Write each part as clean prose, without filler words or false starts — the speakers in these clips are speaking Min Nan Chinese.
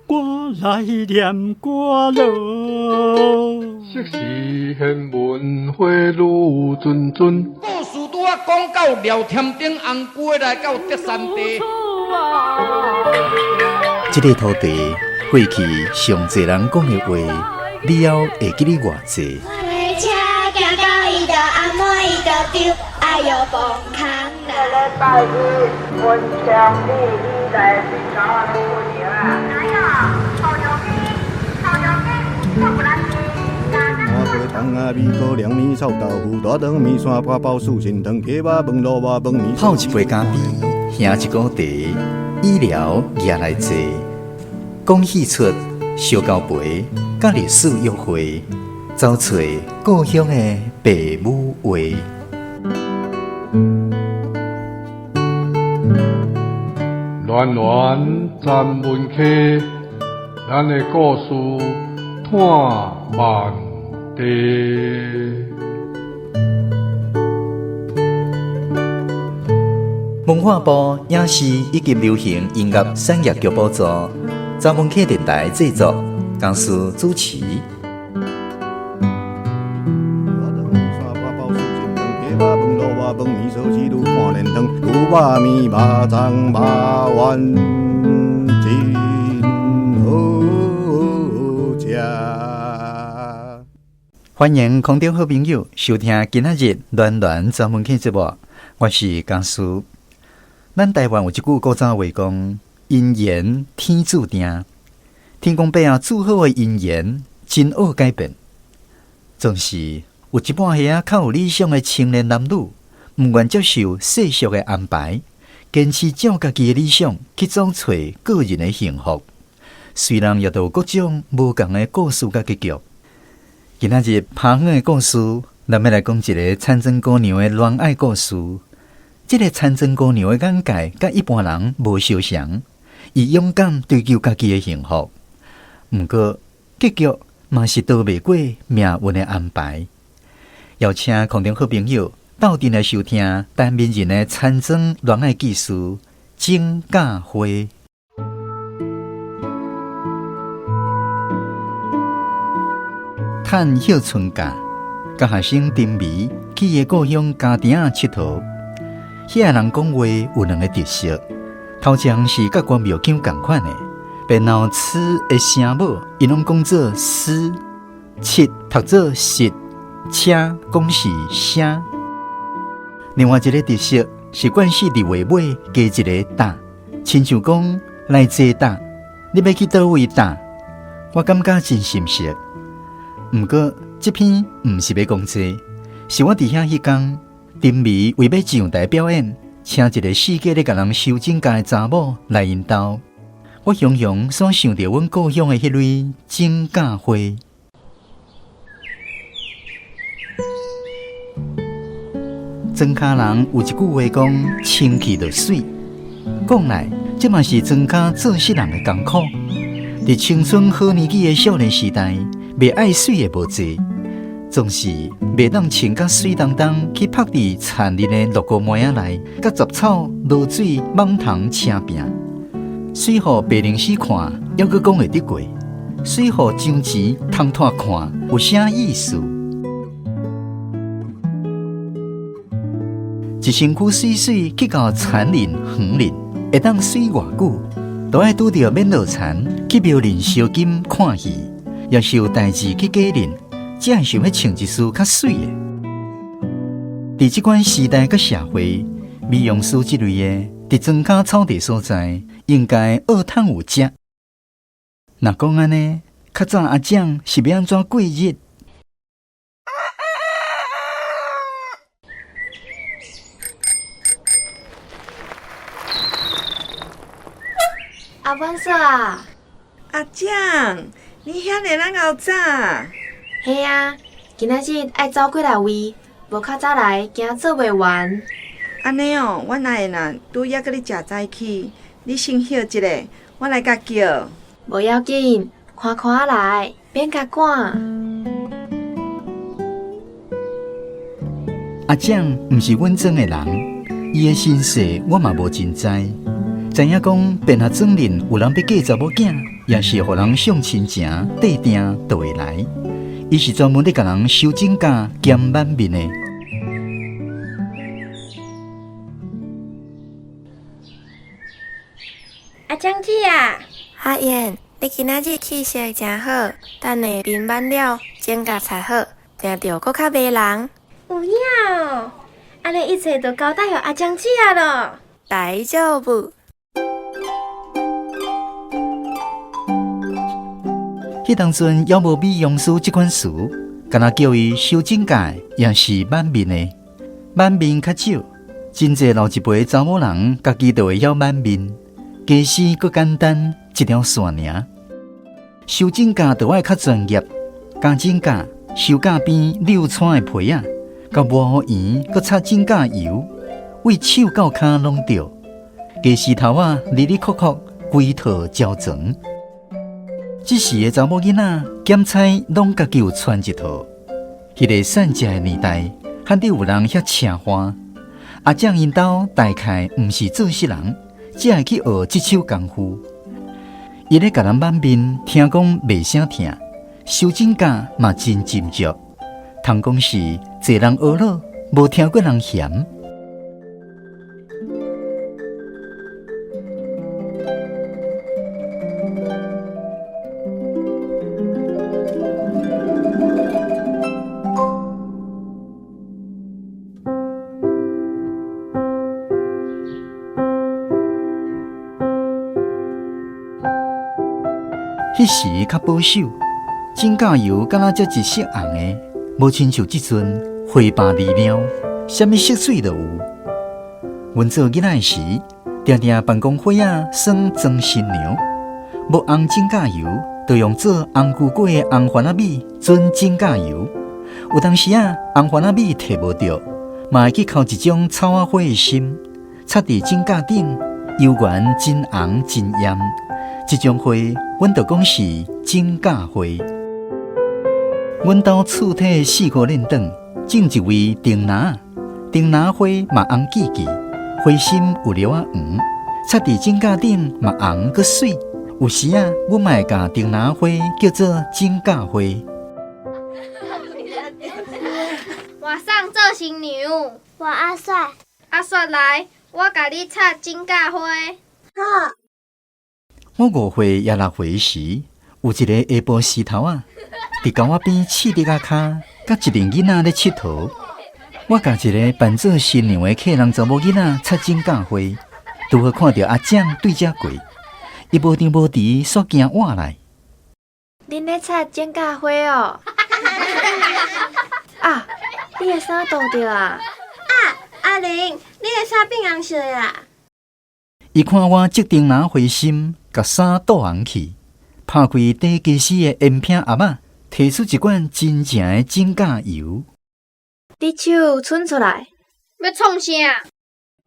我來念歌囉。昔時玄文花女谆谆。故事拄仔講到廖添丁紅龜來到德山地。這个土地過去上濟人講的話，了後會記得偌濟？泡一杯咖啡，喝一股茶，医疗也来坐，讲戏出烧交陪，佮历史约会，走揣故乡的爸母话。暖暖咱文溪，咱的故事伴万地。文化部影视以及流行音乐产业局补助，查文客电台制作，公司主持。歡迎空中好朋友收聽今仔日暖暖專門客節目，我是江叔。咱台灣有一句古早話講：姻緣天注定。天公伯啊，注好的姻緣真惡改變。總是有一半遐較有理想的青年男女，毋願接受世俗的安排，堅持照家己的理想去創找個人的幸福。雖然也都有各種無仝的故事佮結局。今仔日拍遠的故事，咱欲來講一个田庄姑娘的戀愛故事。這个田庄姑娘的眼界，佮一般人無相像，伊勇敢追求家己的幸福，毋過結局嘛是逃袂過命運的安排。邀請空中好朋友鬥陣來收聽陳明仁的田庄戀愛記事《種甲花》。趁歇春假，佮學生沉迷去伊故鄉家庭仔𨑨迌。遐人講話有兩个特色，頭前是佮關廟腔仝款的，然後吃的聲母，𪜶攏講做絲，七讀做實，車講是聲。另外一个特色是慣勢佇話尾加一个搭，親像講來坐搭，你欲去佗位搭，我感覺真心適。毋過這篇毋是欲講這，是我佇遐彼工沉迷為欲上台表演，請一个四界咧共人收指甲的查某來𪜶兜。我雄雄所想著阮故鄉的彼蕊種甲花。莊跤人有一句話講：清氣就媠。講來，這嘛是莊跤做事人的艱苦。佇青春好年紀的少年時代，袂愛媠的無濟，總是袂當穿甲媠當當去曝佇田裡的落雨糜仔內，佮雜草、露水、蠓蟲晟拚。媠予白靈師看，猶閣講會得過；媠予張錢通拖看，有啥意思？一身軀媠媠去到田林、園林，會當媠偌久？都愛拄著免落田去廟林燒金看戲，抑是有代誌去過日，才會想欲穿一束較媠的。佇這款時代佮社會，美容師這類的，佇莊跤草地所在，應該學通有食。若講按呢，較早阿蔣是欲按怎過日？阿阮嫂啊，阿蔣，你遐爾仔𠢕早？嘿啊，今仔日愛走幾若位，無較早來，驚做袂完。按呢哦，阮阿燕拄猶閣咧食早起，你先歇一下，我來共叫。無要緊，寬寬仔來，免共趕。阿蔣毋是阮庄的人，伊的身世我嘛無真知，知影講便合莊裡有人欲嫁查某囝，也是予人送親情、綴定都會來。伊是專門咧共人修指甲兼挽面的。阿江姐啊，阿燕，你今仔日氣色誠好，等下面挽了，指甲擦好，定著閣較迷人。有影哦，按呢一切就交代予阿江姐啊囉。大丈夫。彼當陣猶無美容師這款詞，干焦叫伊修指甲，抑是挽面的。挽面較少，真濟老一輩查某人家己就會曉挽面，家私閣簡單，一條線爾。修指甲就愛較專業，鉸指甲、修甲邊溜穿的皮仔，佮磨好圓，閣擦指甲油，對手到跤攏著。家私頭仔離離扣扣，規套招全。這時的查某囡仔檢菜攏家己有傳一套。彼個散食的年代，罕得有人遐奢華。阿蔣𪜶兜大概毋是做事人，才會去學這手功夫。伊咧共人挽面，聽講袂啥疼，修指甲嘛真斟酌。通講是濟人學了，無聽過人嫌。彼時較保守，指甲油敢若才一色紅的，無親像這陣花白離了，啥物色水都有。阮做囡仔時，定定辦公花仔耍裝新娘，無紅指甲油，就用做紅菇粿的紅番仔米準指甲油。有當時啊，紅番仔米提無著，嘛會去摳一種草仔花的心，插佇指甲頂，悠圓真紅真豔。這種花，阮就講是指甲花。阮兜厝體四箍輪轉，種一位丁蘭，丁蘭花嘛紅記記，花心有粒仔黃，插佇指甲頂嘛紅閣媠。有時啊，阮嘛會共丁蘭花叫做指甲花。我送做新娘，我阿雪，阿雪來，我共你插指甲花。好。我5歲抑6歲時，有一個下晡時頭仔，佇溝仔邊刺竹仔跤，佮一陣囡仔咧𨑨迌。我共一個扮做新娘的客人查某囡仔插指甲花，拄好看著阿蔣對這過，伊無張無遲，煞行倚來。恁咧插指甲花哦？啊，你的衫倒著啊？啊，阿玲，你的衫變紅色啊？伊看我織丁蘭花心，共衫倒紅去，拍開底家私的煙片盒仔，提出一罐真正的指甲油。你手伸出來，欲創啥？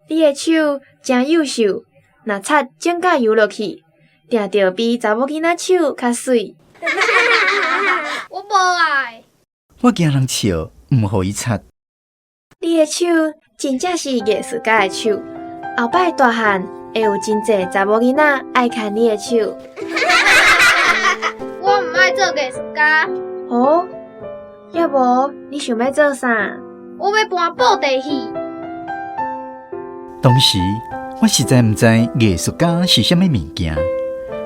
你的手誠幼秀，若擦指甲油落去，定著比查某囡仔手較媠。我無愛。我驚人笑，毋予伊擦。你的手真正是藝術家的手，後擺大漢會有真濟查某囡仔愛牽你的手。我毋愛做藝術家。哦，抑無你想欲做啥？我欲搬布袋戲。當時我實在毋知藝術家是啥物物件，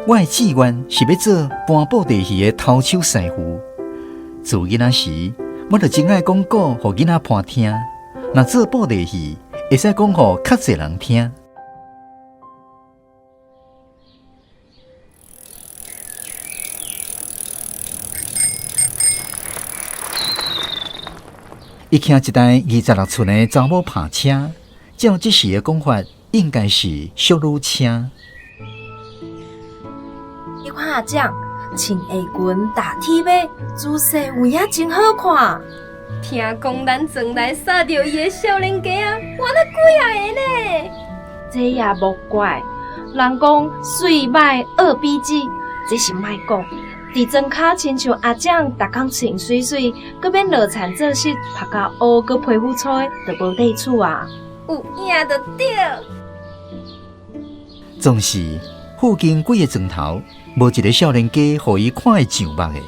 我的志願是欲做搬布袋戲的頭手師傅。自囡仔時，我就真愛講古予囡仔伴聽。若做布袋戲，會使講予較濟人聽。伊騎一台26寸的查某跑車，照這時的講法，應該是淑女車。你看阿蔣穿下裙踏鐵馬，姿勢有影真好看。聽講咱庄內殺著伊的少年家啊，換了幾仔个呢？這也無怪，人講媠歹惡比子，這是莫講。佇莊跤親像阿蔣，逐工穿媠媠，閣免落田做事，曝甲烏閣皮膚粗，就無得厝啊。有影就對。總是附近幾个庄頭，無一个少年家予伊看會上目的。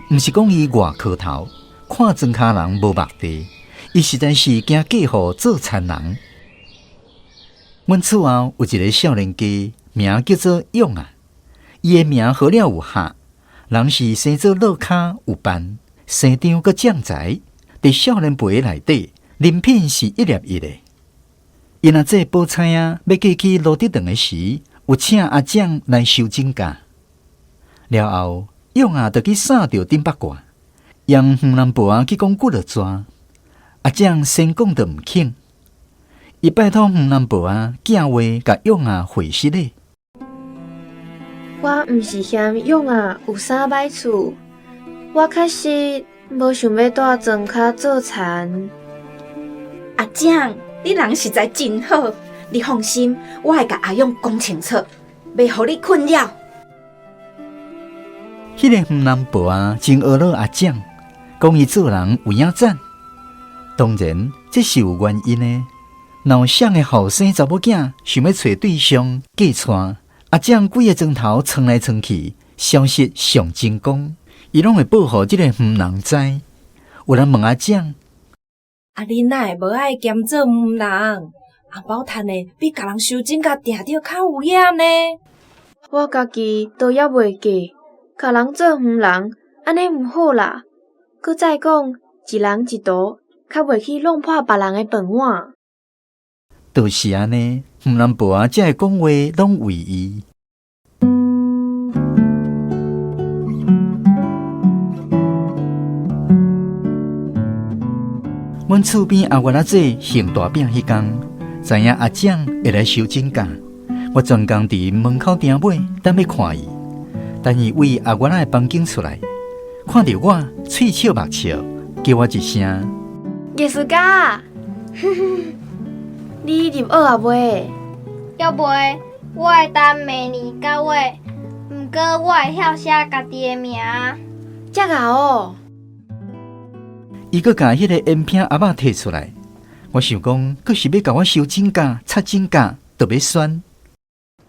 毋是講伊外殼頭，看莊跤人無目地，伊實在是驚嫁予做田人。阮厝後有一个少年家，名叫做勇啊。伊的名好了有合，人是生做落跤有範，生長閣將才。佇少年輩內底，人品是一粒一的。伊若做寶釵仔，欲嫁去蘆竹長的時，有請阿蔣來收指甲。了後，勇仔就去掃著頂八卦，用遠南婆仔去講幾落逝。阿蔣先講著毋肯，伊拜託遠南婆仔寄話共勇仔回失禮。我毋是嫌勇仔有啥歹處，我確實無想欲蹛莊跤做田。阿蔣，你人實在真好，你放心，我會共阿勇講清楚，袂予你困擾。彼个遠南婆仔真呵咾阿蔣，講伊做人有影讚。當然，這是有原因的。若有啥个後生查某囝想欲揣對象嫁娶，阿蔣幾个鐘頭蹛來蹛去，消息上精光，伊攏會報予這個遠人知。有人問阿蔣：啊，你哪會無愛兼做遠人？紅包趁的比共人收指甲定著較有影呢。我家己都猶未嫁，共人做遠人，按呢毋好啦。閣再講，一人一途，較袂去弄破別人的飯碗。就是按呢，遠南婆仔才會講話攏為伊。阮厝邊阿月仔姐還大餅彼工，知影阿蔣會來收指甲，我專工佇門口埕尾等欲看伊。等伊對阿月仔的房間出來，看著我，喙笑目笑，叫我一聲。藝術家，你入學啊未？猶未，我會等明年九月。毋過我會曉寫家己的名。遮𠢕哦。伊閣共彼个煙片盒仔提出來，我想講，閣是欲共我修指甲、擦指甲，就欲選。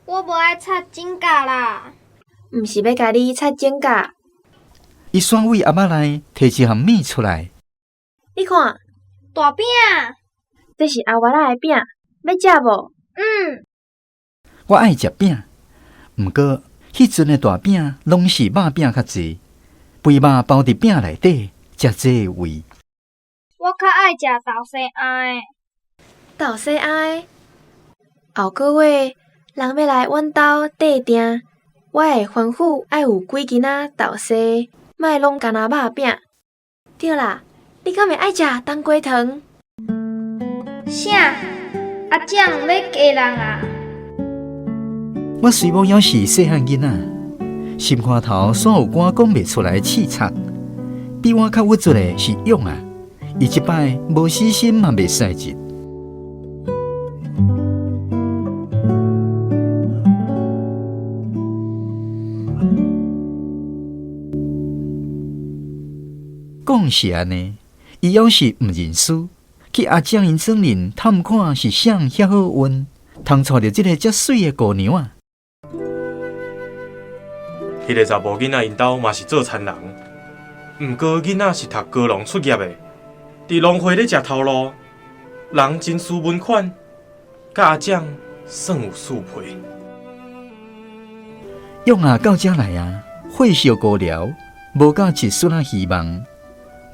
我無愛擦指甲啦。毋是欲共你擦指甲。伊煞對盒仔內提一項物出來。你看，大餅。這是阿月仔的餅，欲食無？嗯。我愛食餅，毋過彼陣的大餅攏是肉餅較濟，肥肉包佇餅內底，誠濟味。我較愛食豆沙餡的。豆沙餡的。後個月人欲來阮兜綴訂，我會吩咐愛有幾斤仔豆沙，莫攏干焦肉餅。對啦，你敢會愛食冬瓜糖？啥？阿蔣欲嫁人啊？我雖無猶是細漢囡仔，心肝頭煞有寡講袂出來的刺插。比我較鬱卒的是勇啊，伊這擺無死心嘛袂使得。講是按呢，伊猶是毋認輸，去阿蔣𪜶祖鄰探看是啥遐好運，通娶著這个遮媠的姑娘啊！彼个查某囡仔𪜶兜嘛是做田人，毋過囡仔是讀高農出業的，佇農會咧食頭路，人真斯文款，佮阿蔣算有相配。勇仔到遮來啊，火燒孤寮，無到一絲仔希望，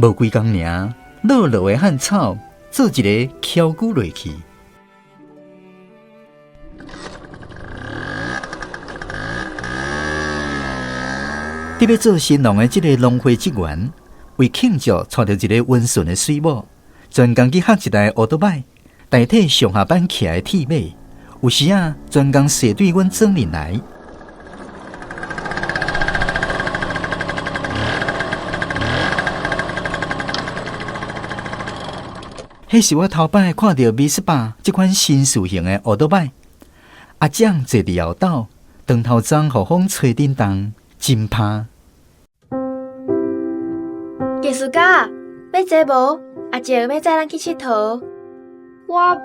無幾工爾，落落的旱草做一个蹺久落去。伫欲做新郎的這个農會職員，為慶祝娶著一个溫順的媠某，專工去學一台歐多擺，代替上下班騎的鐵馬。有時仔專工踅對阮祖鄰來。彼是我頭擺看著 V18 這款新造型的歐多擺，阿蔣坐佇後斗，長頭鬃予風吹振動，真芳。藝術家，欲坐無？阿叔欲載咱去𨑨迌。我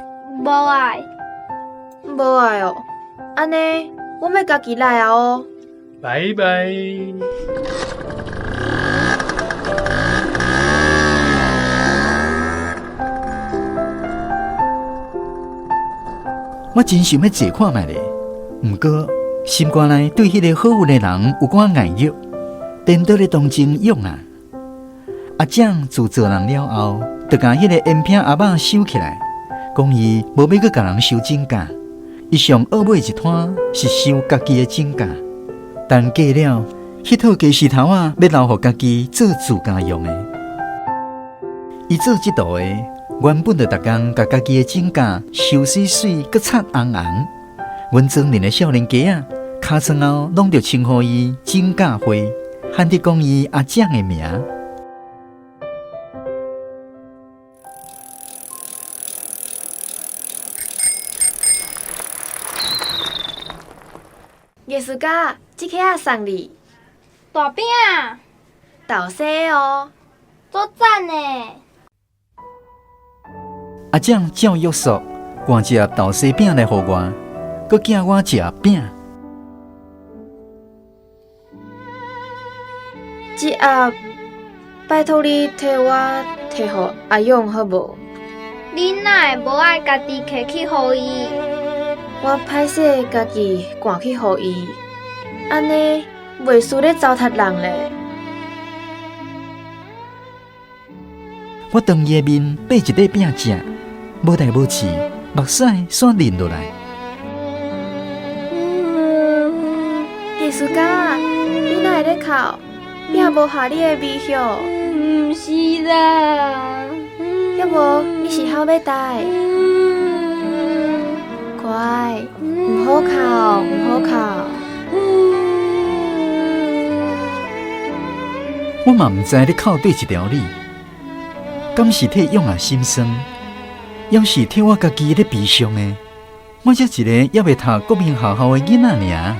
無愛。無愛哦，按呢，阮欲家己來啊哦。拜拜。我真想欲坐看覓咧，毋過心肝內對彼个好運的人有寡礙約，顛倒咧同情勇啊！阿蔣自做人了後，就共彼个煙餅阿嬤收起來，講伊無欲閣共人收指甲，伊上後尾一攤是收家己的指甲，但過了，彼套家私頭仔欲留予家己做自家用的。伊做這道的，原本就逐工共家己的指甲修媠媠，閣擦紅紅。阮庄邻的少年家仔，尻川後攏著稱呼伊指甲花，喊得講伊阿蔣的名。藝術家，這克仔送你。大餅啊！豆沙哦。足讚的。阿蔣照約束，灌一盒豆沙餅來予我，閣寄我一盒餅。這盒拜託你替我提予阿勇好無？你哪會無愛家己提去予伊？我歹勢家己趕去予伊，按呢袂輸咧糟蹋人咧。我當伊的面擘一塊餅食，無代無誌，目屎煞淋落來。藝術家，你哪會咧哭？餅無合你的味曉？毋是啦。猶無你是吼欲呆？乖，毋好哭，毋好哭。我嘛毋知咧哭佗一條理，敢是替勇仔心酸，抑是替我家己咧悲傷的？我才一个猶未讀國民學校的囡仔爾。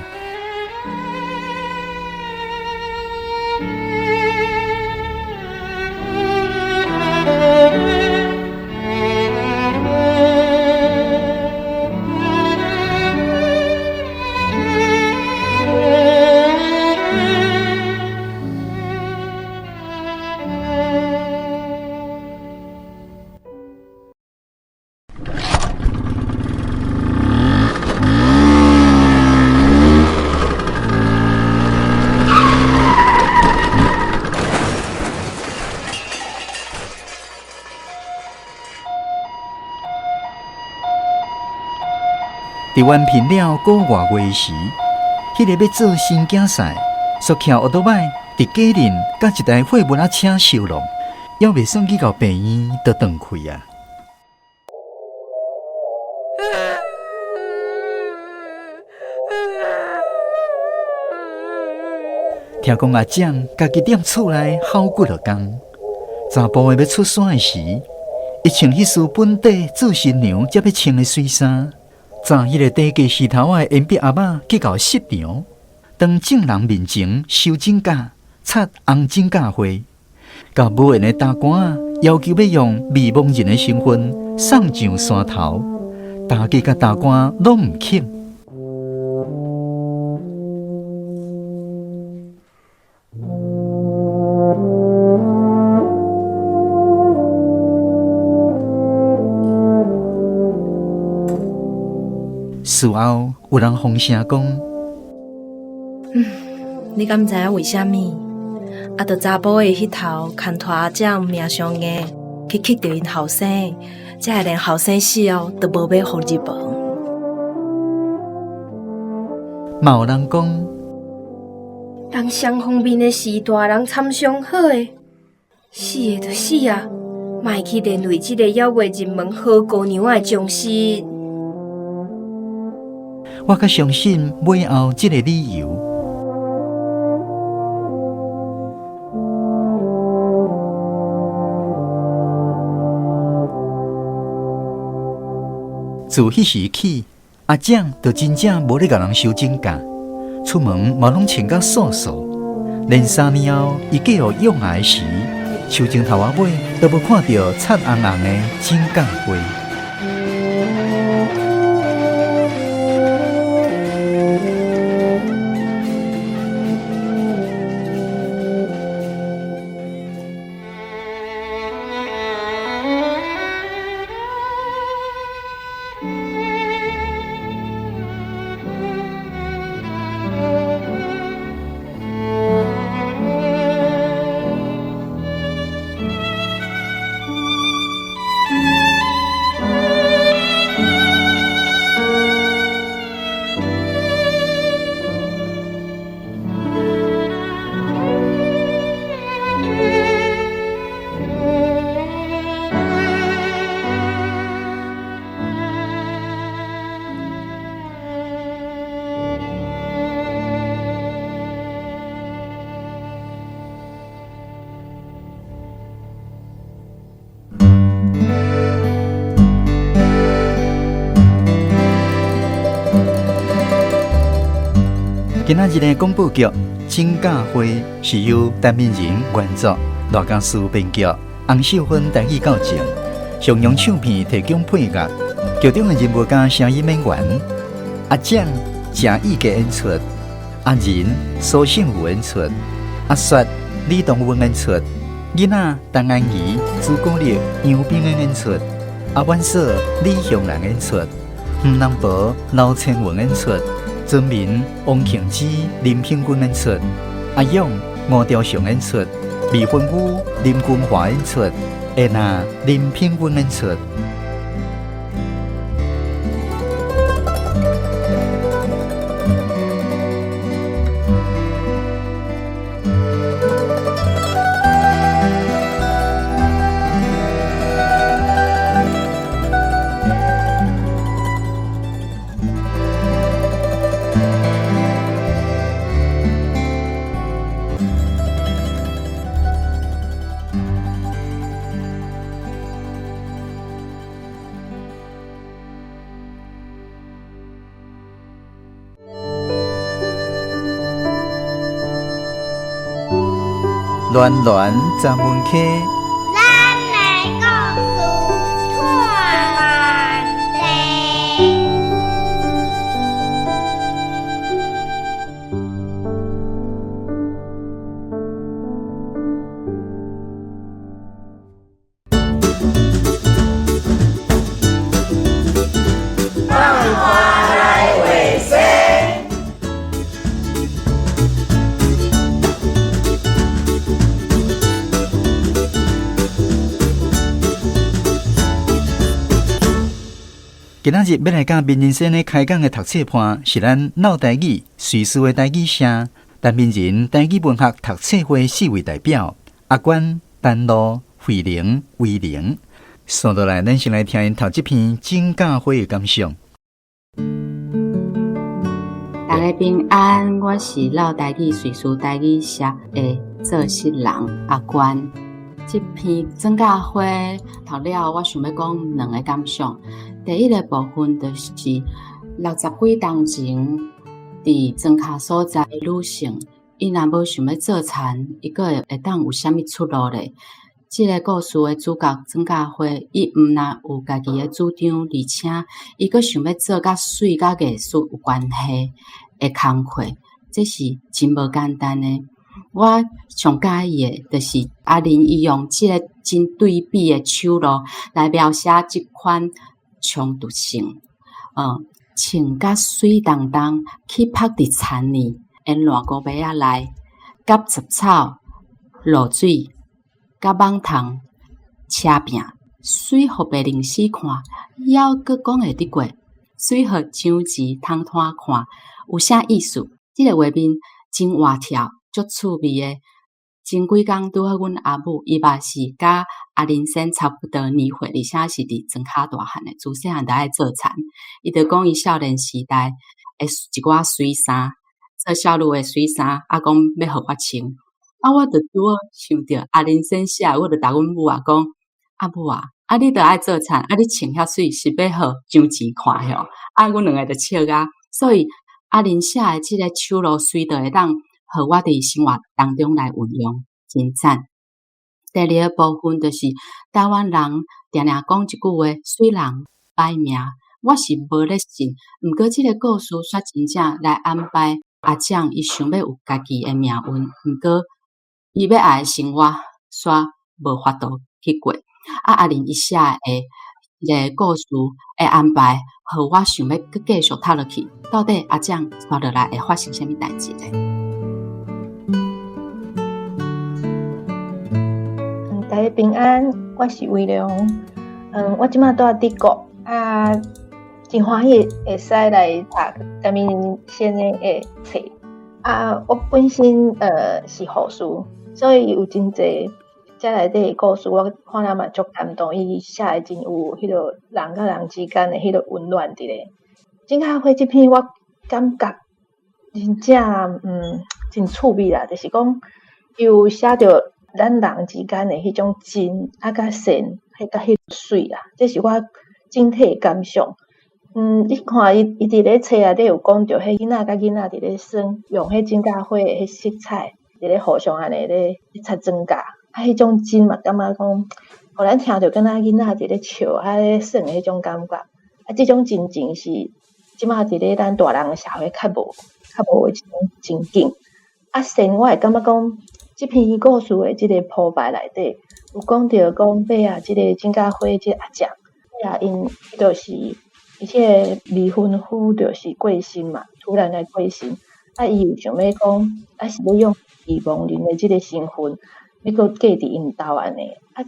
伫完平了个外月时，彼个欲做新竞赛，煞骑奥多摆伫街邻佮一台货物仔车相撞，犹未算去到病院，就断气啊！听讲阿蔣家己踮厝内吼几落工，查埔的欲出山的时，伊穿彼束本底做新娘才欲穿的水衫。昨彼个短家丝头仔的烟笔阿嬤去到市场，当众人面前修指甲、擦红指甲花，佮无缘的大官仔要求欲用未亡人的身份送上山头，大家佮大官攏毋肯。事後有人風聲講，你敢知影為啥物？啊，著查埔的彼頭牽拖阿蔣命傷硬，去乞著𪜶後生，才會連後生死後都無欲予入門。嘛有人講，人雙方面的事，大人參詳好的，死的就死啊，莫去連累這个猶未入門好姑娘的終身。我較相信尾後這个理由。自彼時起，阿蔣就真正無咧共人收指甲，出門嘛攏穿甲素素。連3年後，伊嫁予勇仔的時，樹前頭仔尾都無看著擦紅紅的指甲花。今仔日的廣播劇《拯假花》是由陳明仁原作，賴家書編劇，洪秀芬台語教正，上揚唱片提供配樂。劇中的人物佮聲音演員阿蔣鄭意傑演出，阿仁蘇勝武演出，阿雪李東文演出，囡仔陳安儀朱古力楊冰演出，阿婉嫂李香蘭演出，吳南婆劉千文演出，村民王慶之林品君演出，阿勇吳朝祥演出，未婚夫林君華演出，燕仔林品君演出。暖暖十门溪。咱的故事托万地。放花来画生。今仔日欲來佮民人先咧開講的讀冊伴，是咱老台語瑞士的台語社陳明仁台語文學讀冊會四位代表阿關、丹露、慧玲、威玲。紲落來，咱先來聽𪜶讀這篇《拯假花》的感想。大家平安，我是老台語瑞士台語社的做事人阿關。這篇《拯假花》讀了，我想欲講兩个感想。第一个部分就是60幾冬前，佇莊跤所在的女性，伊若無想欲做田，伊閣會當有啥物出路咧？這个故事的主角莊家花，伊毋但有家己的主張，而且伊閣想欲做佮水佮藝術有關係的工課，這是真無簡單的。我上佮意的，就是阿玲伊用這个真對比的手路來描寫這款衝突性。穿甲水澹澹去曝佇田裡的爛菇糜仔內，佮雜草、露水、佮蠓蟲車拚，媠予白靈死看，猶閣講會得過，媠予章錢通拖看，有啥意思？這个畫面真活跳，足趣味的。前幾工拄好阮阿母，伊嘛是佮阿林先差不多年歲，而且是佇莊跤大漢的，自細漢就愛做田。伊就講伊少年時代的一寡媠衫，做少女的媠衫，啊講欲予我穿。啊，我就拄好想著阿林先寫，我就逐阮母仔講：阿母啊，啊你著愛做田，啊你穿遐媠是欲予張錢看吼？啊，阮兩个就笑甲。所以阿林寫的這个手路隨就會當予我佇生活當中來運用，真讚。第二个部分就是台灣人定定講一句話：媠人歹命。我是無咧信，毋過這个故事煞真正來安排阿蔣，伊想欲有家己的命運，毋過伊欲愛的生活煞無法度去過。啊，阿玲伊寫的這个故事的安排，予我想欲閣繼續讀落去，到底阿蔣紲落來會發生啥物代誌咧？大家平安，我是威龍。我這馬住佇德國啊，真歡喜會使來讀陳明先生的冊。啊，我本身是護士，所以有真濟這內底的故事，我看了嘛足感動。伊寫的真有彼个人佮人之間的彼個溫暖佇咧。拯假花這篇我感覺真正真趣味啦，就是講伊有寫著咱人之間的彼種真啊，佮善，彼佮彼媠啦，這是我整體的感想。你看伊佇咧冊內底有講著，彼囡仔佮囡仔佇咧耍，用彼指甲花的彼色彩，佇咧互相按呢咧擦妝甲，啊，彼種真嘛感覺講，予咱聽著敢若囡仔佇咧笑啊咧耍的彼種感覺。啊，這種情景是這馬佇咧咱大人社會較無的這種情景。啊，先我會感覺講，這篇故事的這個鋪排內底，有講著講尾仔這個指甲花這個阿醬，尾仔𪜶就是伊這個未婚夫就是過身嘛，突然來過身，啊，伊又想欲講，啊是欲用伊亡人的這個身份，欲閣嫁佇𪜶兜按呢。啊，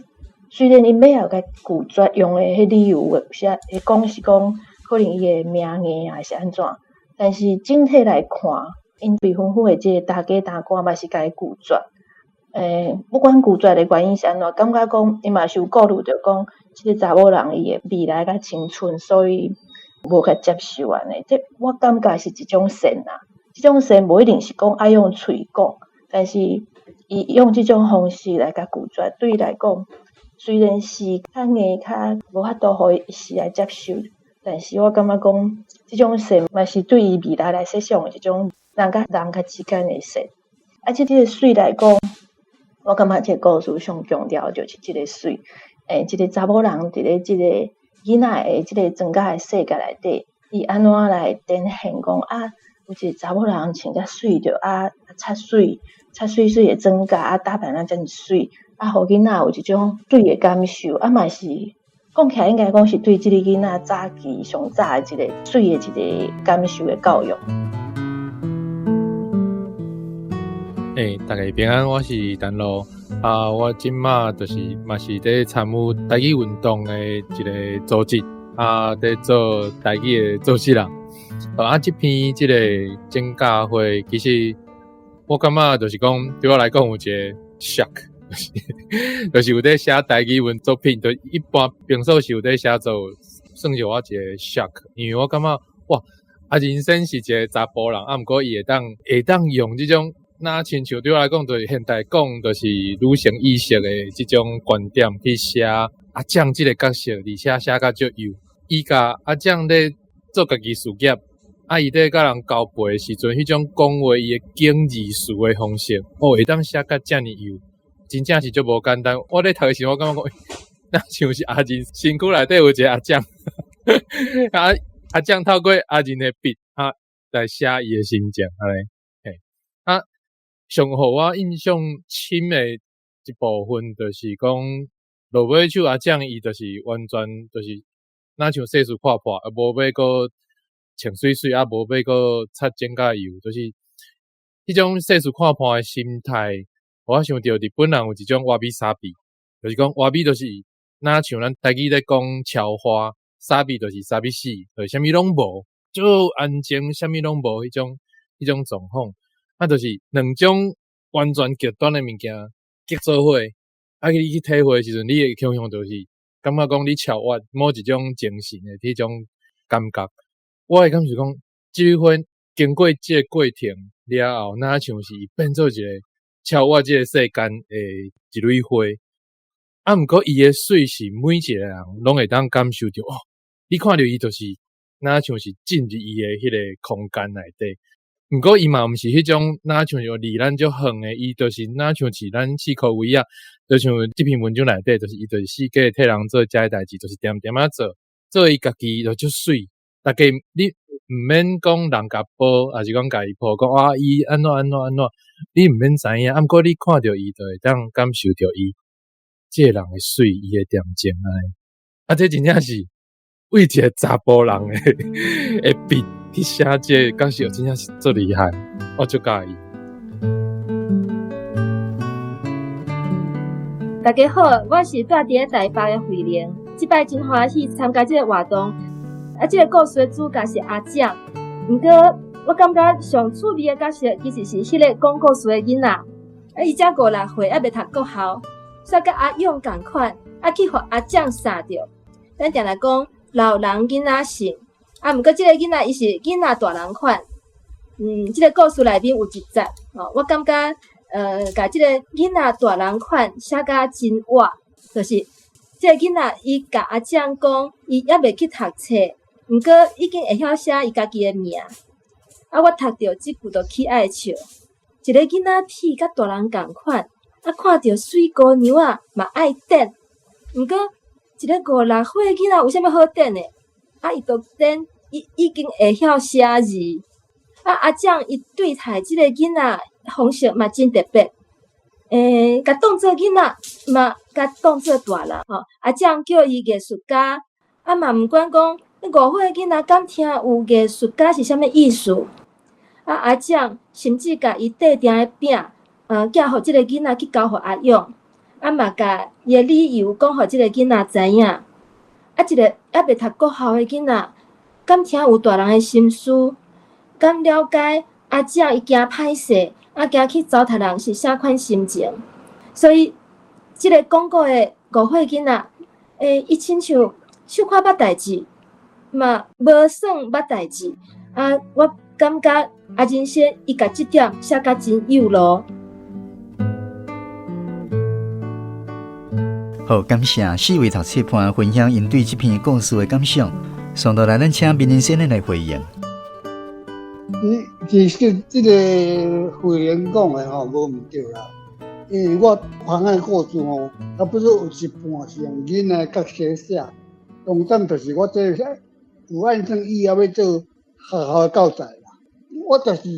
雖然𪜶尾仔有共拒絕，用的彼理由有時會講是講可能伊的命硬抑是按怎，但是整體來看，𪜶未婚夫的這個大家大官嘛是共伊拒絕。不管拒絕的原因是按怎，感覺講伊嘛是有顧慮著講，這個查某人伊的未來佮青春，所以無共接受按呢。這我感覺是一種善啊，這種善無一定是講愛用喙講，但是伊用這種方式來共拒絕，對伊來講，雖然是較硬較無法度予伊一時來接受，但是我感覺講，這種善嘛是對伊未來來設想的一種人佮人佮之間的善。啊，這個媠來講，我感覺這個故事上強調就是這個媠。一個查某人佇咧這個囡仔的這個妝甲的世界內底，伊按怎來展現講啊？有一個查某人穿遮媠著啊，擦媠，擦媠媠的妝甲啊，打扮啊遮爾媠，啊，予囡仔有一種媠的感受，啊嘛是講起來應該講是對這個囡仔早期上早的一個媠的一個感受的教育。欸，大家平安，我是陳露啊。我這馬就是嘛是佇參與台語運動的一個組織啊，佇做台語的做事人。啊，這篇這個指甲花，其實我感覺就是講，對我來講有一個 shock，就是有佇寫台語文作品，就一般平素是有佇寫作，算是我一個 shock，因為我感覺哇，啊，人生是一個查埔人，啊，毋過伊會當用這種。若親像對我來講，就是現代講，就是女性意識的這種觀點去寫阿醬這個角色，而且寫甲足幼。伊共阿醬咧做家己事業，啊，伊咧佮人交陪的時陣，彼種講話伊的遣字詞的方式，哦，會當寫甲遮爾幼，真正是足無簡單。我咧讀的時，我感覺講，若像是阿仁身軀內底有一個阿醬，啊，阿醬透過阿仁的筆啊來寫伊的心情，按呢，嘿，啊。上予我印象深的一部分，就是講落尾手阿醬伊就是完全就是若像世事看破，啊無欲閣穿媠媠，啊無欲閣擦指甲油，就是彼種世事看破的心態，予我想著日本人有一種わびさび，就是講わび就是若像咱台語咧講撨花，さび就是寂しい，就是啥物攏無，足安靜，啥物攏無彼種狀況。啊，就是兩種完全極端的物件結做伙，啊，你去體會的時陣，你會強強就是感覺講你超越某一種精神的彼種感覺。我的感受講，這蕊花經過這個過程了後，若像是伊變做一個超越這個世間的一蕊花。啊，毋過伊的媠是每一個人攏會當感受著哦。你看著伊就是若像是進入伊的彼個空間內底。毋過伊嘛毋是彼種，若像是離咱足遠的，伊就是若像是咱四箍圍仔，就像這篇文章內底，就是伊就是四界替人做遮个代誌，就是恬恬仔做，做伊家己就足媠。逐家你毋免講人共褒，抑是講共伊褒，講啊伊按怎按怎按怎，你毋免知影，啊毋過你看著伊，就會當感受著伊這個人的媠，伊的恬靜按呢。啊，這真正是為一個查埔人的筆去寫這個角色，真正是足厲害，我足佮意。大家好，我是住佇咧台北的慧玲，這擺真歡喜參加這個活動。啊，這個故事的主角是阿醬，毋過我感覺上趣味的角色其實是彼個講故事的囡仔。啊，伊才五六歲，猶未讀國校，煞佮阿勇仝款，啊去予阿醬捎著。咱定定講老人囡仔性，啊，毋過這個囡仔伊是囡仔大人款。這個故事內面有一節，吼，我感覺，共這個囡仔大人款寫甲真活，就是這個囡仔伊共阿醬講，伊猶未去讀冊，毋過已經會曉寫伊家己的名。啊，我讀著這句就起愛笑。一个囡仔鐵佮大人仝款，啊，看著媠姑娘仔嘛愛顛。毋過一个五六歲囡仔有啥物好顛的？啊，伊就顛，伊已經會曉寫字。啊，阿蔣伊對待這个囡仔方式嘛真特別。共當做囡仔嘛，共當做大人吼。阿蔣叫伊藝術家，啊嘛毋管講5歲囡仔敢聽有藝術家是啥物意思？啊，阿蔣甚至共伊綴定的餅，寄予這个囡仔去交予阿勇，啊嘛共伊的理由講予這个囡仔知影。啊，一个猶未讀國校的囡仔，敢聽有大人的心思？敢了解阿蔣伊驚歹勢，啊驚去糟蹋人是啥款心情？所以，這个講古的5歲囡仔，伊親像小可捌代誌，嘛無算捌代誌。啊，我感覺阿仁先伊共這點寫甲真有路。好，感謝四位讀冊伴分享𪜶對這篇故事的感想。上落來，咱請明仁先生來回應。其實這个慧玲講的吼無毋對啦，因為我旁的故事吼，差不多有一半是用囡仔角色寫，重點就是我這個有按算以後欲做學校的教材啦。我就是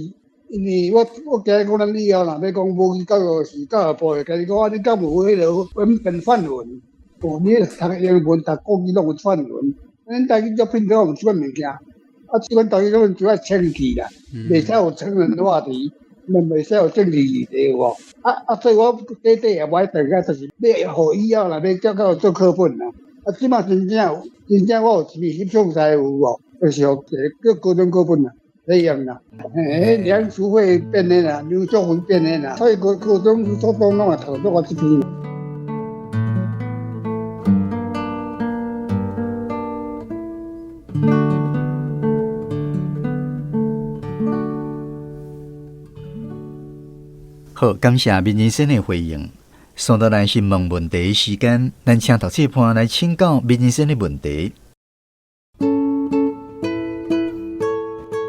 因為我驚講咱以後若欲講無去教育時，教育部會共你講啊，你敢有彼个文本範文？有你讀英文、讀國語攏有範文，咱台語作品攏有這款物件。啊，這款台語作品就愛清氣啦，袂使有成人話題，嘛袂使有政治議題有無？啊，所以我短短也無愛轉啊，就是欲予以後若欲教教做課本啦。啊，這馬真正有，真正我有一篇翕相才有無？就是予一個叫高中課本啦，這樣啦。嘿，彼梁淑慧編的啦，劉淑芬編的啦，所以高高中、初中攏會讀到我這篇。好，感謝明仁先的回應。上落來是問問題的時間，咱請讀冊伴來請教明仁先的問題。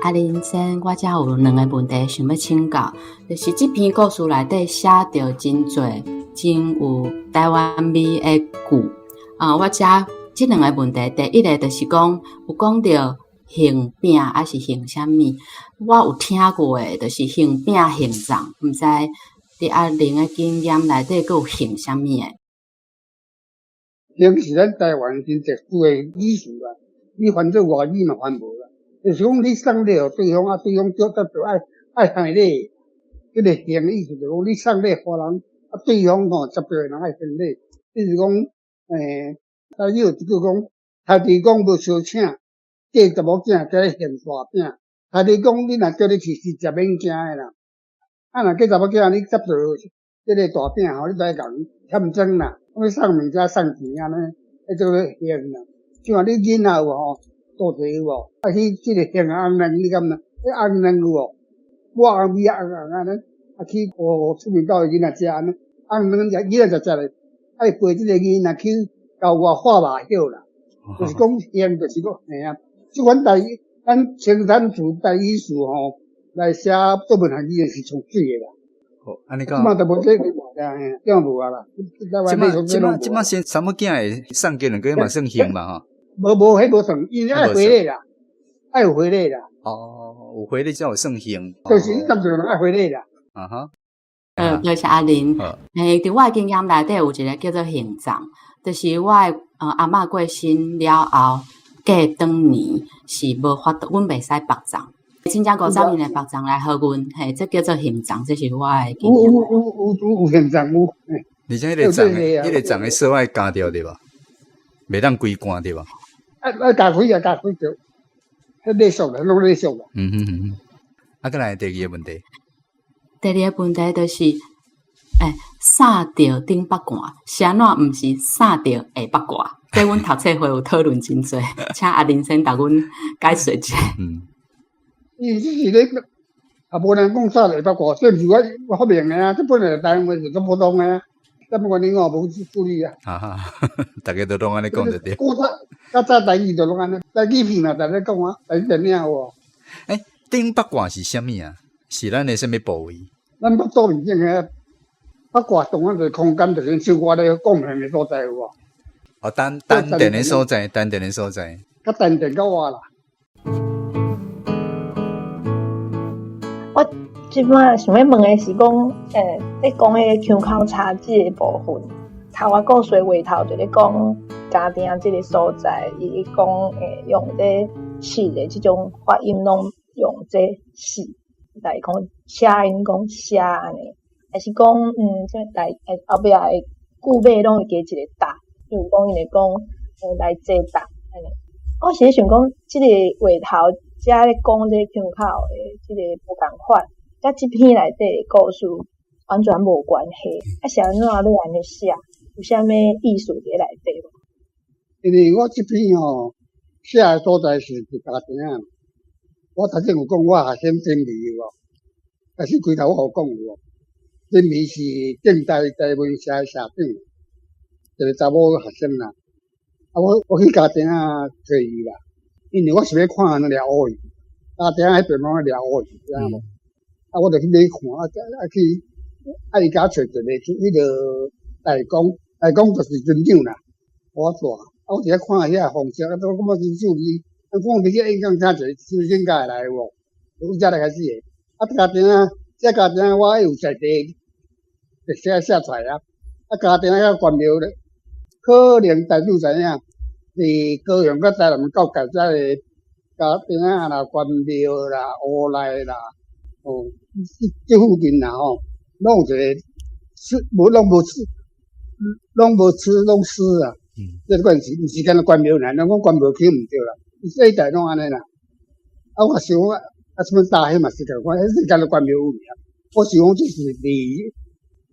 阿仁先，我遮有兩个問題想欲請教，就是這篇故事內底寫著真濟真有台灣味的句。啊，我遮這兩个問題，第一个就是講有講著杏餅抑是杏啥物，我有聽過的，就是杏餅、杏粽，毋知佇阿玲的經驗內底，閣有杏啥物的？杏是咱台灣真特殊的語詞啦，你翻做外語嘛翻無啦。就是講你送禮予對方，啊，對方就接著愛愛還禮。這个杏的意思就是講你送禮予人，啊，對方吼接著的人愛還禮。比如講，台語有一句講，土地公無相請，嫁查某囝叫你還大餅。土地公，你若叫你去是食免驚的啦。啊，若嫁查某囝，你接著這个大餅吼，你就愛共欠裝啦，欲送物件送錢按呢，彼叫做還啦。像你囡仔有無吼，大濟有無？啊去這个還紅卵，你敢知？彼紅卵有無？抹紅米仔紅紅按呢，啊去予出面兜的囡仔食按呢，紅卵食囡仔食食咧，愛陪這个囡仔去郊外化肉葉啦，就是講還，就是講嘿啊。這款台語，咱清談詞台語詞吼，來寫作文學語言是上媠的啦。好，按呢講。這馬就無這個啦，嘿，這無啊啦。這馬這馬這馬先查某囝會送給兩個嘛算還嘛吼？無無，彼無算，因為愛回禮啦，愛有回禮啦。哦，有回禮才有算還。就是你當做人愛回禮啦。啊哈。多謝阿玲。佇我的經驗內底有一个叫做還葬，就是我的阿嬤過身了後，過轉年是無法度，阮袂使縛葬。真正50年的縛葬來予阮，嘿，這叫做還葬，這是我的經驗。有有有有有還葬有。而且彼个葬，彼个葬的锁愛加掉對無？袂當規棺對無？愛加開啊，加開著，彼禮數啦，攏禮數啦。嗯哼嗯哼。啊，閣來第二个問題。第二个問題就是，送著頂北罐，是按怎毋是送著下北罐？這阮讀冊會有討論真濟，請阿林先共阮解說一下。伊這是咧，也無人講啥下北罐，這毋是我發明的啊，這本來台灣話是足普通的啊。啥物原因我無注意啊。哈哈，逐家都攏按呢講就對。古早較早台語就攏按呢，台語片嘛，逐咧講啊，台語電影有無？欸，頂八卦是啥物啊？是咱的啥物部位？咱腹肚面頂个八卦當然就是空間，就是像我咧講的所在有無？哦，丹丹田的所在，丹田的所在。較丹田較活啦。我這擺想欲問的是講，咧講彼個腔口差這个部分，頭仔故事話頭就咧講家庭這个所在，伊講用這四个這種發音攏用這四來講寫音講寫按呢，還是講這來後壁的句尾攏會加一個搭，比如講𪜶會講來坐搭按呢。我是咧想講，這个話頭遮咧講這腔口的這个無仝款，佮這篇內底的故事完全無關係。啊，是按怎欲按呢寫？有啥物意思佇內底無？因為我這篇吼寫的所在是佇家庭仔。我頭先有講我學生真味有無？但是開頭我有講有無？真味是正大台文社的社長，一個查某學生啦。啊，我去家庭仔揣伊啦，因為我是欲看掠烏魚，家庭仔彼邊攏咧掠烏魚，知影無？啊，我就去買看，啊啊去，啊伊共我揣一个去彼个大公，大公就是村長啦，我帶，啊我佇遐看遐風景，啊我感覺真趣味。啊，講佇遮演講聽一個小生才會來有無？從遮來開始的。啊，家庭仔，這家庭仔我有在地特寫寫出來啊。啊，家庭仔遐關廟咧，可能大眾知影，佇高雄佮台南交界遮个家庭仔啦、關廟啦、烏來啦，哦，這附近啦吼，攏有一個吃，無攏無吃，攏無吃攏死啊。這個關係，毋是干焦關廟爾，咱講關廟區毋對啦。這一帶攏按呢啦，啊，我想講啊，啥物大彼嘛是仝款，彼是干焦關廟有爾。我想講這是離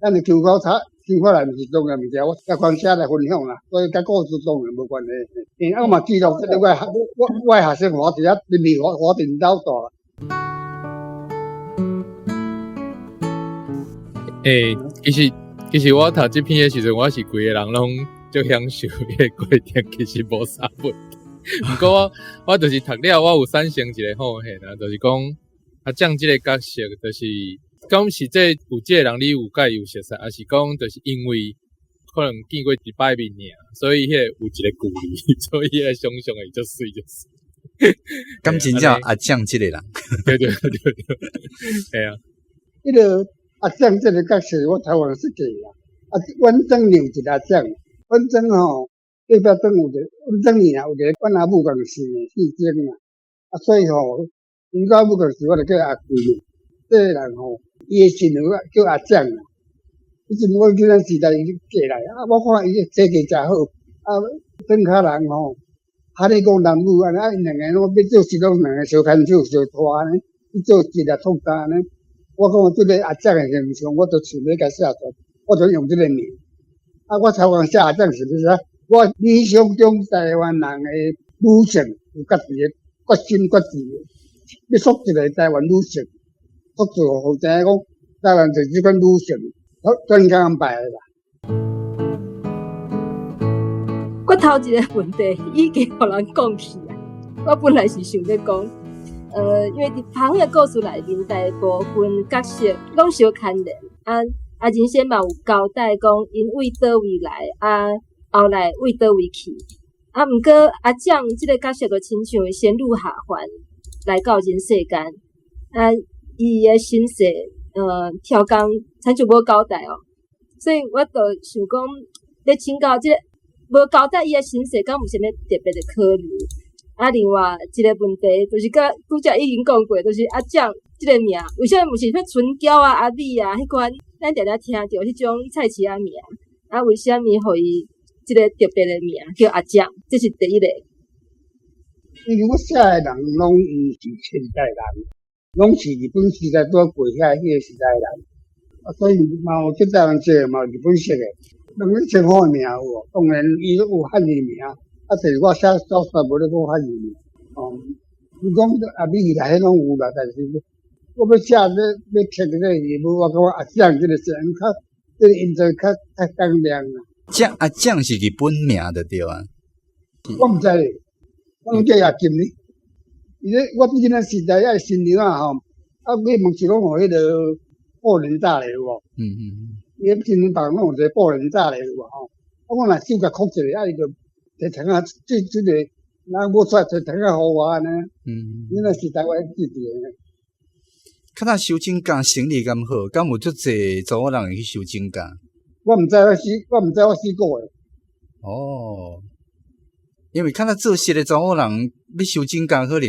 咱的腔口差，腔口內毋是重要物件，我共款寫來分享啦，所以佮故事當然無關係。因為我嘛記錄這個我的學生我佇遐林美華華頂兜大。欸，其實我讀這篇的時陣，我是規个人攏足享受彼个過程，其實無啥問題。毋過我就是讀了，我有產生一个好現啊，就是講阿蔣這个角色，就是講實際有這個人，你有佮伊有熟似，還是講就是因為可能見過一擺面爾，所以彼个有一个距離，所以彼个想像會足媠就是。敢真正阿蔣這個人？對對對對，對啊。彼个阿蔣這个角色，我台灣設計啦。啊，阮祖娘一个阿蔣，阮祖吼。隔壁庄有一个，阮祖娘有一个阮阿母仝姓的，姓曾啦。啊，所以吼，伊阮阿母仝姓，我就叫阿贵。這个人吼，伊的姓叫阿蔣啦。彼陣我囡仔時代伊過來，啊，我看伊的設計誠好。啊，庄跤人吼，哈咧講男女按呢，啊，𪜶兩个攏欲做事攏兩个相牽手相拖按呢，去做事來創啥按呢。我講這個阿蔣的形象，我就想欲共寫出來，我就用這個名。啊，我頭先寫阿蔣是欲啥？我理想中台灣人的女性有家己的決心決志，欲塑一個台灣女性，塑造予知影講台灣就是這款女性，專工安排的啦。我頭一個問題已經予人講去啊！我本來是想欲講，因為佇旁的故事內面，大部分角色攏相牽連，啊啊，人生嘛有交代講，𪜶為佗位來啊。後來為佗位去，啊，毋過阿蔣這个角色就親像仙女下凡來到人世間，啊，伊的身世，跳工親像無交代哦，所以我就想講，咧請教這个無交代伊的身世，敢有啥物特別的考慮？啊，另外一个問題就是佮拄才已經講過，就是阿蔣這个名，為啥物毋是啥春嬌啊、阿美啊彼款，咱定定聽著彼種菜市仔名，啊，為啥物予伊這个特別的名叫阿蔣？這是第一个。因為我寫的人攏毋是現代人，攏是日本時代拄仔過遐彼个時代的人，啊，所以嘛有這台灣籍的，嘛有日本籍的，攏咧政府的名有無？當然伊有漢字名，啊，但是我寫小說無咧講漢字名，哦，伊講阿美啦，彼攏有啦，但是我欲寫欲刻這個字母，我感覺阿蔣這個聲較這個音色較較剛亮啊。醬阿醬是日本名就對啊。我毋知咧，我攏叫阿金呢。伊咧，我囡仔時代愛新娘啊吼，啊，你問是講予彼個布簾罩咧有無？伊彼新娘別攏有一個布簾罩咧有無吼？啊，我若手共箍一下，啊，伊就提糖仔，這這個人無出來提糖仔予我按呢。囡仔時代我記佇咧。較早收種甲生理敢好，敢有足濟查某人會去收種甲？我毋知我死，我毋知我死過的。哦，因為較早做事的查某人欲收種甲可能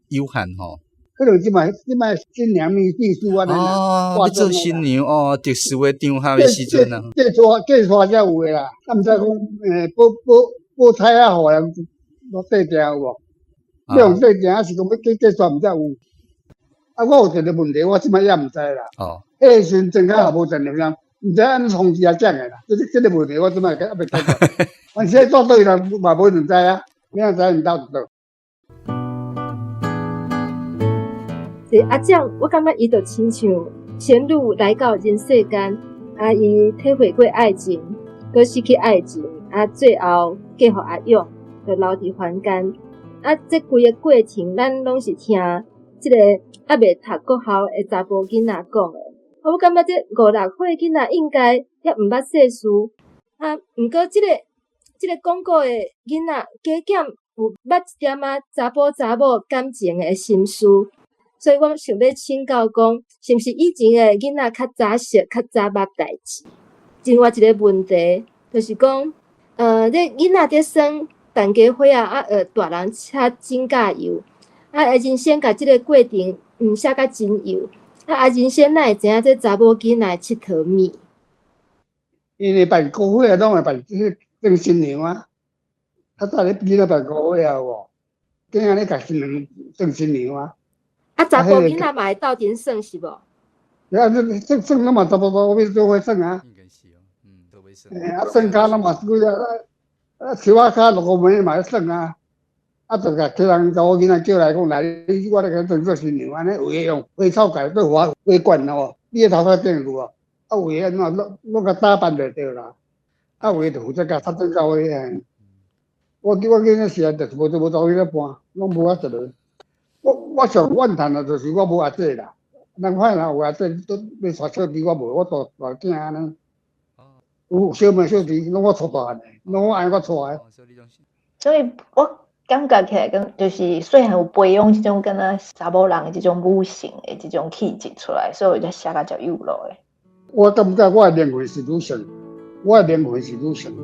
有限吼。可能這擺這擺新娘秘秘書按呢。哦，欲做新娘哦，特殊的場合的時陣啊。嫁嫁娶才有的啦，啊，毋知講報報報彩仔予人落綴定有無？你用綴定，還是講欲嫁嫁娶毋知有？啊，我有一個問題，我這擺也毋知啦。彼個時陣莊跤也無電視，毋知按怎通知阿蔣的啦。這個這個問題我這擺猶未解決。反正住佗位人嘛無一定知啊，你若知𪜶兜就佗。是阿蔣，我感覺伊就親像仙女來到人世間，啊，伊體會過愛情，閣失去愛情，啊，最後嫁予阿勇，就留佇凡間。啊，這規个過程，咱攏是聽這個猶未讀國校的查埔囡仔講的。啊，我感覺這五六歲囡仔應該猶毋捌世事，啊，毋過這個這個講古的囡仔，加減有捌一點仔查埔查某感情的心事。所以我想欲請教講，是毋是以前的囡仔較早熟、較早捌代誌？另外一個問題就是講，這囡仔佇耍陳家花仔，啊，學大人車指甲油，啊，人生共這个過程毋寫甲真幼，啊，人生哪會知影這查某囡仔的𨑨迌物？𪜶會辦歌會啊，攏會辦這個裝新娘啊。較早咧囡仔辦歌會啊，有無？囝仔咧共新娘裝新娘啊。啊，查埔囡仔嘛會鬥陣耍是無？啊，這這耍攏嘛查埔查某做伙耍啊。應該是哦，做伙耍。啊，耍跤攏嘛幾個啊，樹仔跤六個門嘛咧耍啊。啊，就共客人查某囡仔叫來講來，我來共你裝做新娘按呢，有的用花草蓋做花花冠吼，你的頭髮頂有無？啊，有的按怎攏攏共打扮就對啦。啊，有的就負責共插指甲花啊。我記我囡仔時陣就是無無查某囡仔伴，攏無法一個。我我上怨嘆的就是我無阿姐啦。人反正有阿姐，都欲娶小弟，我無，我大大囝按呢。有小妹小弟，攏我帶大漢的，攏我按我帶的。所以我感覺起來，講就是細漢有培養這種敢若查某人的這種母性的這種氣質出來，所以我才寫甲遮幼落的。我感覺我的靈魂是女性，我的靈魂是女性。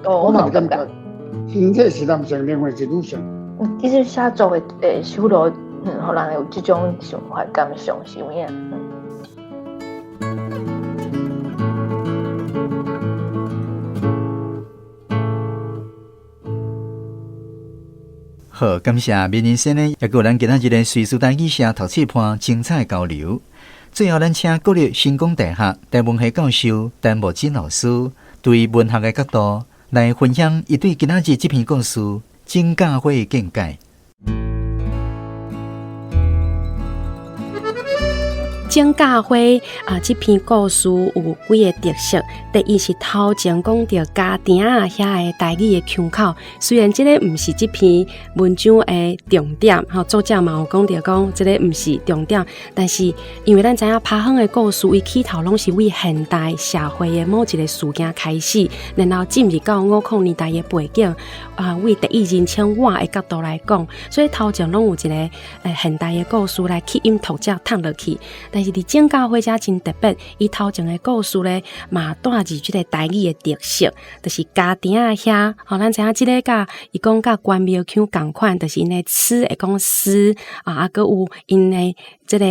哦，我嘛有感覺。身體是男性，靈魂是女性。其實寫作的誒，思路，予人有這種想法感想是有影。好，感謝明仁先生，也閣有咱今仔日的隨師台語社讀冊伴精彩交流。最後，咱請國立成功大學台文系教授陳木真老師，對文學的角度來分享伊對今仔日這篇故事《種甲花》的見解。種甲花啊，這篇故事有幾个特色。第一是頭前講著家庭啊遐个台語的腔口，雖然這个毋是這篇文章的重點，吼，作者嘛有講著講這个毋是重點，但是因為咱知影拍風的故事，伊起頭攏是為現代社會的某一個事件開始，然後進入到50年代的背景，啊，為第一人稱我的角度來講，所以頭前攏有一个現代的故事來吸引讀者讀落去。但是佇種甲花遮真特別，伊頭前的故事咧嘛帶入這个台語的特色，就是家庭仔遐，吼，咱知影這个佮伊講佮關廟腔仝款，就是𪜶的吃會講絲啊，啊，閣有𪜶的這个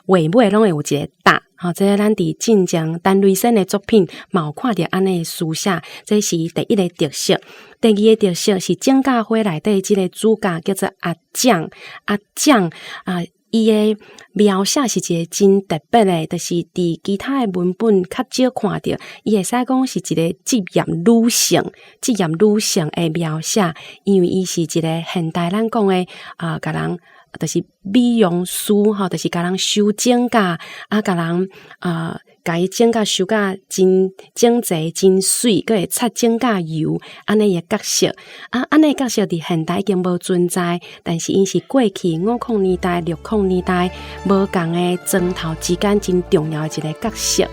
話尾攏會有一个搭，吼，這个咱佇進前陳雷生的作品嘛有看著按呢的書寫，這是伊第一个特色。第二个特色是種甲花內底這个主角叫做阿蔣，阿蔣啊。伊的描寫是一個真特別的，就是佇其他的文本較少看著，伊會使講是一個職業女性，職業女性的描寫，因為伊是一個現代咱講的啊，共人就是美容師吼，就是共人修指甲，啊，共人啊，共伊指甲修甲真整齊、真媠，閣會擦指甲油，按呢的角色。啊，按呢角色佇現代已經無存在，但是𪜶是過去五零年代、六零年代無仝的妝頭之間真重要的一個角色。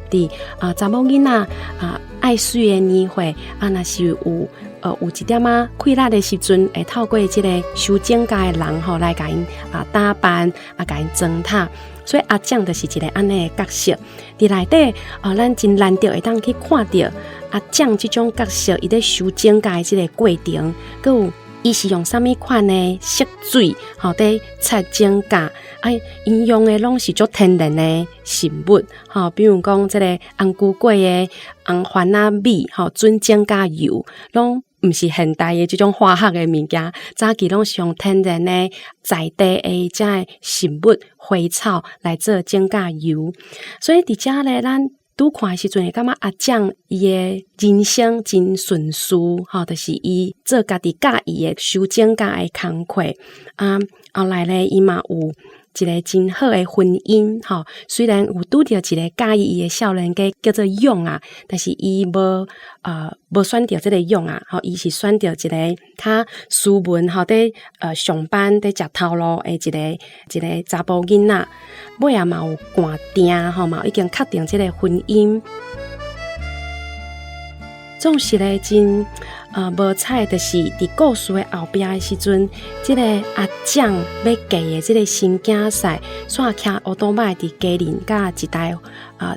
佇啊，查某囡仔啊，愛媠的年歲啊，若是有一點仔氣力的時陣，會透過這個修指甲的人吼來共𪜶啊打扮，啊共𪜶妝頭，所以阿醬就是一個按呢的角色。佇內底啊，咱真難得會當去看著阿醬這種角色，伊咧修指甲的這個過程，閣有伊是用啥物款的色水吼佇擦指甲，啊，𪜶用的攏是足天然的食物，吼，比如講這個紅龜粿的紅番仔米，吼，準指甲油，攏毋是現代的這種化學的物件，早期攏是用天然的在地的這个食物花草來做指甲油，所以佇遮咧，咱拄看的時陣會感覺阿醬伊的人生真順遂，吼，就是伊做家己佮意的修指甲的工課，啊，後來咧伊嘛有一個真好的婚姻，吼，雖然有拄著一個佮意伊的少年家叫做勇啊，但是伊無選著這個勇啊，吼，伊是選著一個較斯文，吼，佇上班佇食頭路的一個查埔囡仔，尾仔嘛有捾定，吼，嘛已經確定這個婚姻。總是咧真無彩，就是佇故事的後壁的時陣，這個阿醬欲嫁的這個新囝婿，煞騎烏多擺佇家裡佮一台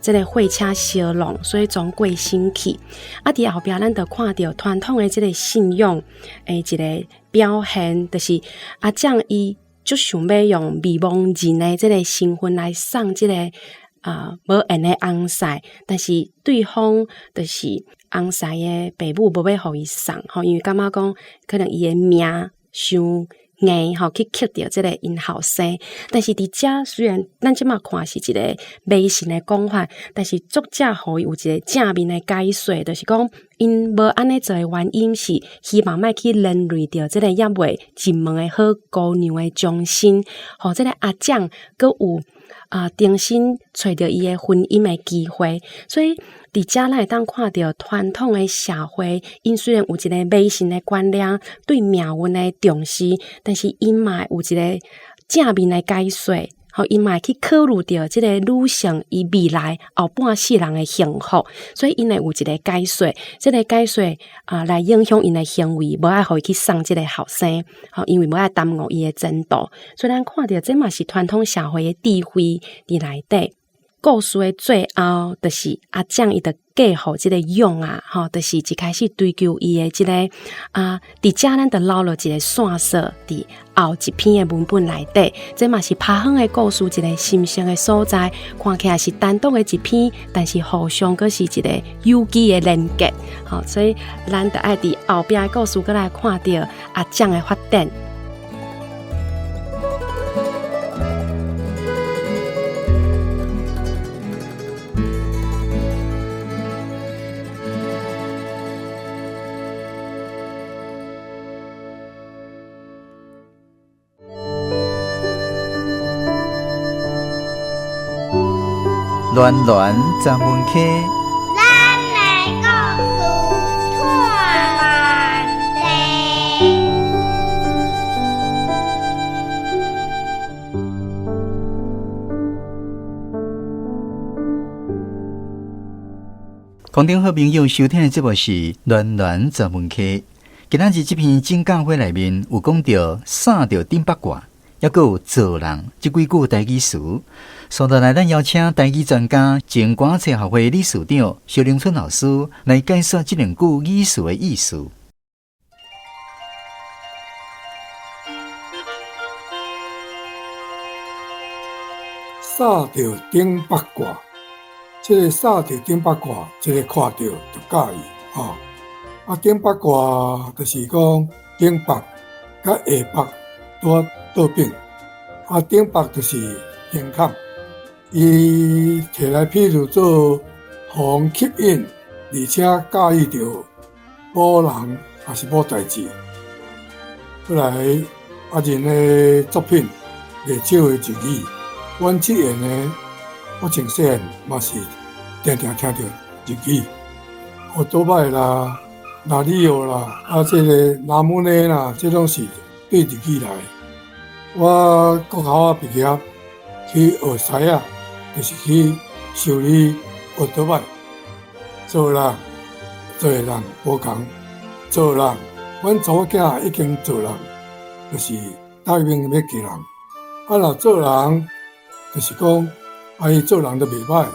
這個貨車相撞，所以總過身去。啊，佇後壁咱就看著傳統的這個信仰的一個表現，就是阿醬伊足想欲用未亡人的這個身份來送這個無緣的翁婿，但是對方就是翁婿的爸母無欲予伊送，吼，因為感覺講可能伊的命傷硬，吼，去克著這個𪜶後生。但是佇遮雖然咱這馬看是一個迷信的講法，但是作者予伊有一個正面的解說，就是講𪜶無按呢做的原因是希望莫去連累著這個猶未入門的好姑娘的終身，予這個阿醬閣有重新揣著伊的婚姻的機會。所以佇遮咱會當看著傳統的社會，𪜶雖然有一個迷信的觀念，對命運的重視，但是𪜶嘛有一個正面的解說，吼，𪜶嘛會去考慮著這個女性伊未來後半世人的幸福，所以𪜶會有一個解說，這個解說來影響𪜶的行為，無愛予伊去送這個後生，吼，因為無愛耽誤伊的前途。所以咱看著這嘛是傳統社會的智慧佇內底。故事的最後，就是阿醬伊就嫁予這個勇啊，吼，就是一開始追求伊的這個啊，佇遮咱就留落一個線索，佇後一篇的文本內底，這嘛是拍遠的故事一個神聖的所在，看起來是單獨的一篇，但是互相閣是一個有機的連結，吼，所以咱就愛佇後壁的故事閣來看著阿醬的發展。暖暖十分溪。咱的故事拖慢地。空中好朋友收聽的節目是《暖暖十分溪》。今仔日這篇真假話內面有講著送著頂八卦，猶閣有做人這幾句台語詞。所以來，咱邀請台語專家、前歌冊學會理事長蕭玲春老師來解說這兩句語詞的意思。送著頂八卦，這個送著頂八卦，這個看著就佮意吼。啊，頂八卦就是講頂北佮下北拄倒反，啊，頂北就是胸坎。伊摕來譬如做予人吸引，而且佮意著某人，抑是某代誌。過來阿仁的作品袂少的日语。阮这缘呢，我从细汉嘛是定定听著日语，欧多摆啦、拉里奥啦，啊，这个拉姆内啦，这拢是对日语来。我国校仔毕业去学师仔，就是去修理欧多摆。做人，做的人无仝，做人，阮查某囝已经做人，就是答应欲嫁人。啊，若做人，就是讲，啊，伊做人都袂歹。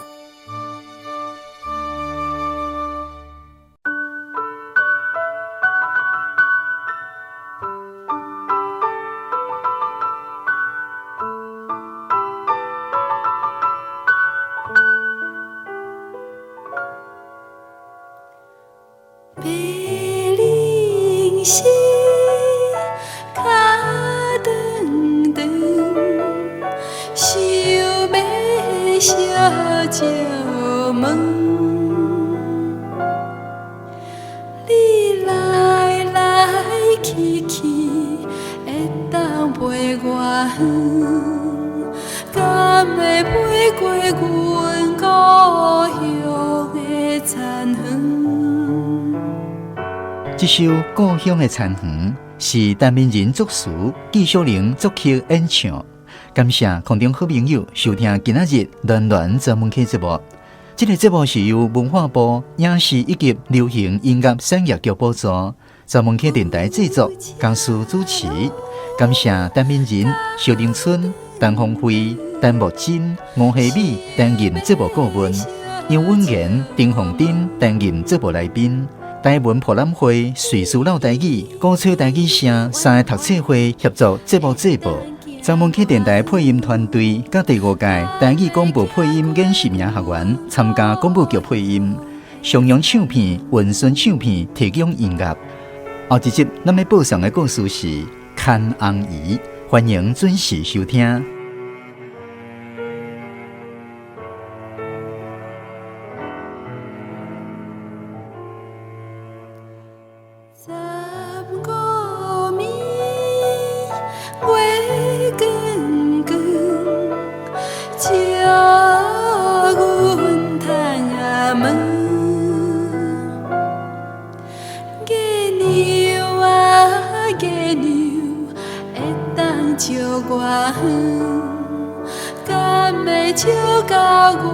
白灵丝脚长长，想欲相借问，你来来去去，会当飞偌远？敢会飞过阮故乡的田园？这首《故乡的田园》是陈明仁作词，纪晓玲作曲演唱。感谢空中好朋友收听今仔日暖暖专门客节目。这个节目是由文化部影视以及流行音乐产业局补助，专门客电台制作，江苏主持。感谢陈明仁、萧玲春、陈芳辉、陈木真、吴希美担任节目顾问，杨文言、丁凤珍担任节目来宾。台文博览会、瑞士老台语、鼓吹台语声三个读册会协助节目制播。专门客电台配音团队佮第五届台语广播配音演习营学员参加广播剧配音。上扬唱片、文顺唱片提供音乐。后一集咱欲播送的故事是《牵红姨》，欢迎准时收听。十五暝月光光，照阮窗仔门。月娘啊月娘，会当照偌远？敢会照到阮